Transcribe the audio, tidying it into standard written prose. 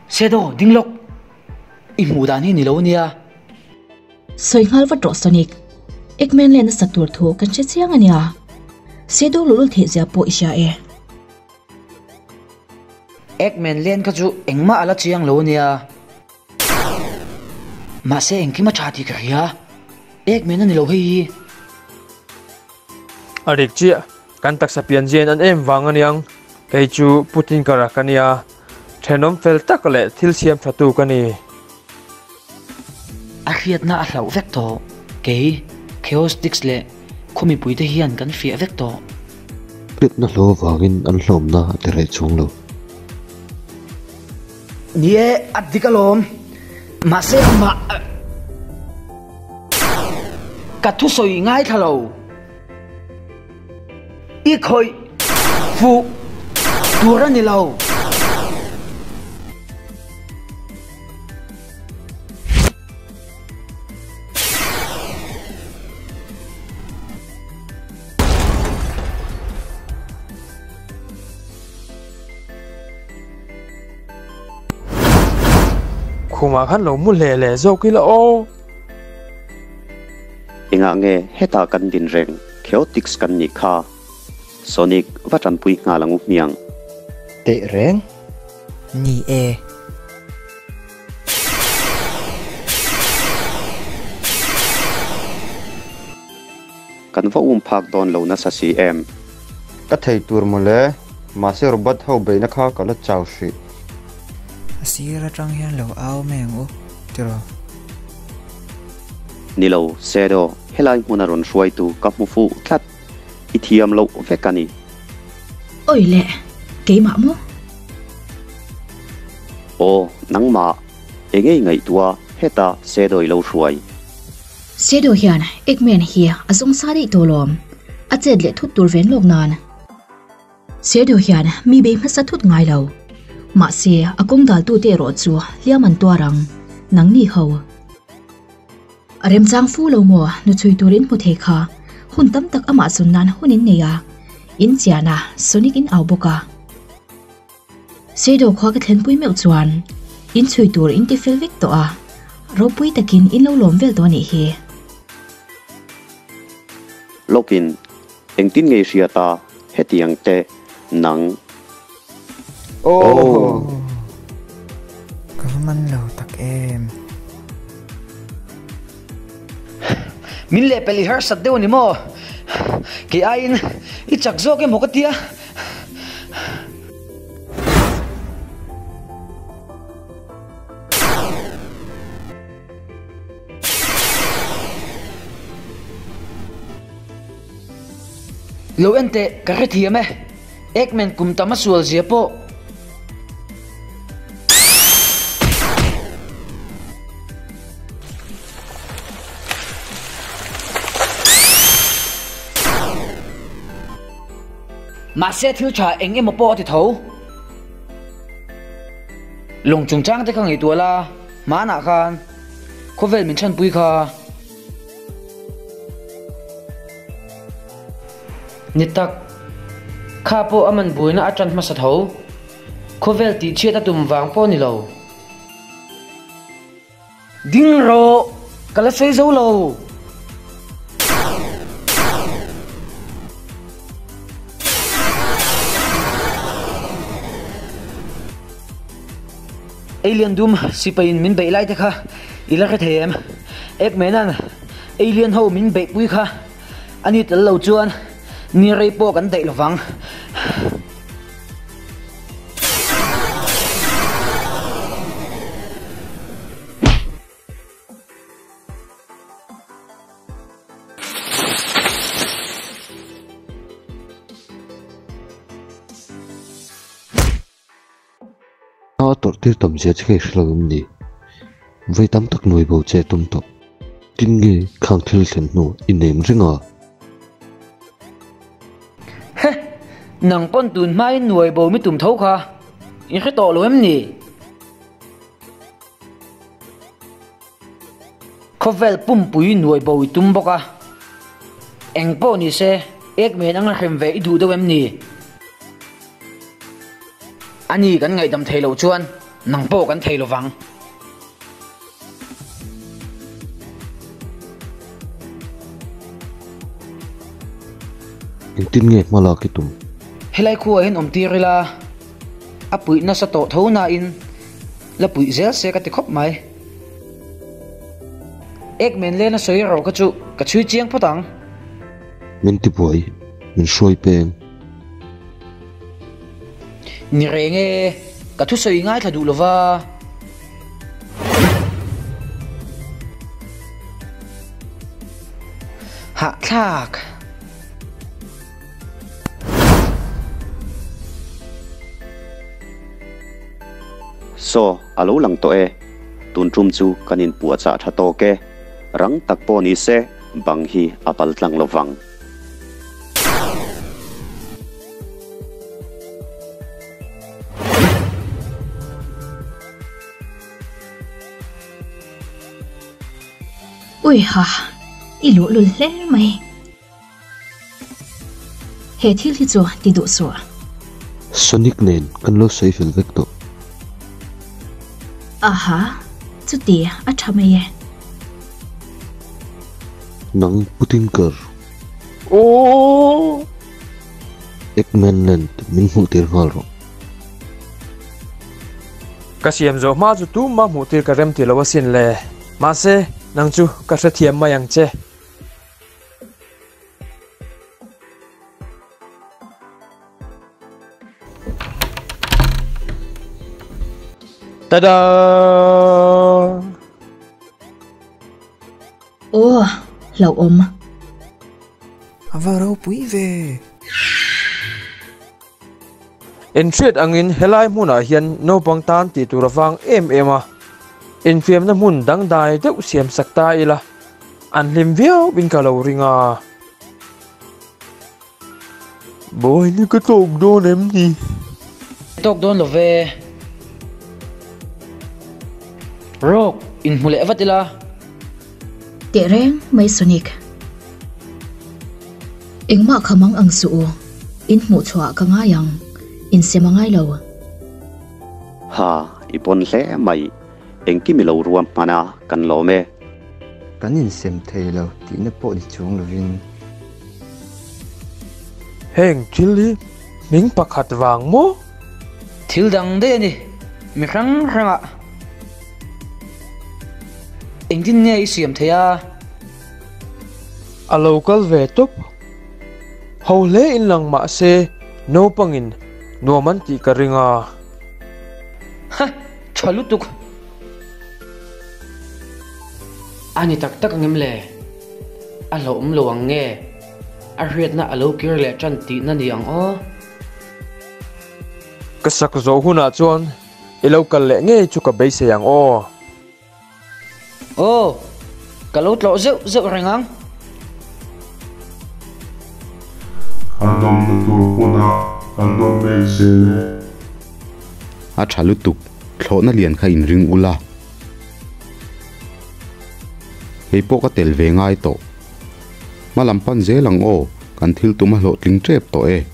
Sedo, ding lawk! I hmuh dan hi ni lo nia. Sawi nghal vat rawh Sonic. Eggman len a sat tur thu kan hre chiang a nia. Sedo luhlul theih zia pawh i hria e. Eggman len kha chu engmah a la chiang lo nia. Mahse engkim a tha tih ka hria. Eggman a ni lo hei hi. A rik chiah, kan taksa pian ziain an em vang aniang, kei chu Putin ka rak ania, thenawm fel tak leh thil siam tha tu ka ni. A hriatna a hlauh vek tawh, kei, Chaostix leh khaw mipuite hian kan fiah vek tawh. Hriatna hlawh avangin an hlawmna a ti reh chuang lo. Ni e, a dik alawm. Mahse amah ka thusawi ngaithla lo. I khawih fuh tur a ni lo. Khumah khan lo mu hle hle zawk ila aw. Engah nge hetah kan din reng Chaotix kan nih kha? Sonic va tanpui nghal ang u hmiang. Teh reng. Ni e. Kan va um phak dawn lo nasa si em? Ka thei tur mawle, mahse robot ho beihna kha ka la chau hrih. A sir atang hian lo au mai ang u, tiraw? Ni lo, Sedo, helai hmuna rawn hruaitu ka hmu fuh tlat. I thiam loh vek a ni. Awi le, keimah maw? Aw, nangmah, enge i ngaihtuah heta Sedo i lo hruai? Shadow hian Eggman hi a zawng sa daih tawh lawm, a chet leh thut tur ven lawk nan. Shadow hian mi bei hmasa thut ngai lo. Mahse, a kawng daltute erawh chu hliam an tuar ang, nangni ho. A remchang fu lo maw nu chhui turin hmu thei kha, hun tam tak amah zawn nan hun in nei a, in chian a, Sonic in au bawk a. Shadow khua ka thlenpui meuh chuan in chhui tur in ti fel vek tawh a, ropui takin in lo lawm vel tawh a nih hi. Lawkin, engtin nge i hriat a, hetiang te nang. Aww. Ka va man lo tak em. Min lehpelh i harsat deuh a ni maw? Kei aiin i chak zawk emaw ka tia. Lo en teh, ka hrethiam e. Eggman kum tam a sual zia pawh. Mahse thil tha eng emaw pawh a ti tho. Lawng chungchang te kha ngaihtuah la, hmanah khan khawvel min chhanpui kha. Ni tak, kha pawh a man buaina a tan hmasa tho. Khawvel tihchhiat a tum vang pawh a ni lo. Ding rawh, ka la sawi zo lo. Alien dum sipaiin min beih lai te kha i la hre thei em? Eggman-a'n alien ho min beihpui kha a ni tel lo chuan ni rei pawh kan daih lovang. A tawrh tir tam zia che ka i hre lo em ni? Vawi tam tak nuai bo che tum tawh. Tin nge khang thil thlen hnu i nem reng a? Heh! Nang pawn tun hmain nuai bo mi tum tho kha i hre tawh lo em ni? Khawvel pumpui nuai bo i tum bawk a. Eng pawh ni se, Eggman anga hrem ve i duh deuh em ni? Ani kan ngaihdam thei loh chuan Nang pawh kan thei lovang. Engtin nge hma lak i tum? Helai khuaah hian awm tir ila, a puih nasa tawh tho nain la puih zel se ka ti khawp mai. Eggman lena sawi erawh kha chu ka chhui chiang phawt ang. Min ti buai, min hruai peng. Ni reng e, ka thusawi ngaithla duh lova. Hahthlak. Saw, a lo lang tawh e. Tun tum chu kan inpuahchah tha tawk e. Rang tak pawh ni se, bang hi a pal tlang lo vang. Ui ha, i luhlul hle mai. He thil hi chu ti duh suh. Sonic nen kan lo sawi fel vek tawh. Aha, chuti a tha mai e. Nang Pu Tinker. Aww. Eggman Land min hmuh tir nghal rawh. Ka siam zawh hma chu tumah hmuh tir ka rem ti lo asin le. Mahse, nang chu ka hrethiam mai ang che. Tada! Aw, hlauhawm. A va ropui ve! Inhriat angin helai hmunah hian naupang tan tih tur a vang em em a, infiamna hmun dangdai deuh siam sak ta ila an hlim viau in ka lo ring a. Buaina ka tawk dawn em ni? Tawk dawn lo ve. Rawk, inhmu leh vat ila. Teh reng mai Sonic. Engmah kha mang ang suh u, in hmuh chhuah ka ngai ang, in sem a ngai lo. Ha, i pawn hle mai, engkim i lo ruam hman a, kan lawm e. Kan insem thei lo tihna pawh ni chuang lovin. Heng thil hi hming pakhat vang maw? Thil dang daih a ni, mi hrang hrangah. Engtin nge i siam thei a? A lo kal ve tawp. Ho hle in lang mah se naupangin nuam an tih ka ring a. Ha! Tha lutuk. A ni tak tak angem le? A hlauhawm lo ang nge? A hriatna a lo kir leh tan tihna ni ang aw. Ka sak zawh hunah chuan i lo kal leh ngei chu ka beisei ang aw. Aw, ka lo tlawh zeuh zeuh reng ang. An awmna tur hmunah an awm ngei zel e. A tha lutuk, thlawhna lian kha in ring ula. Kei pawh ka tel ve ngai tawh. Hma lam pan zel ang aw, kan thil tum a hlawhtling tep tawh e.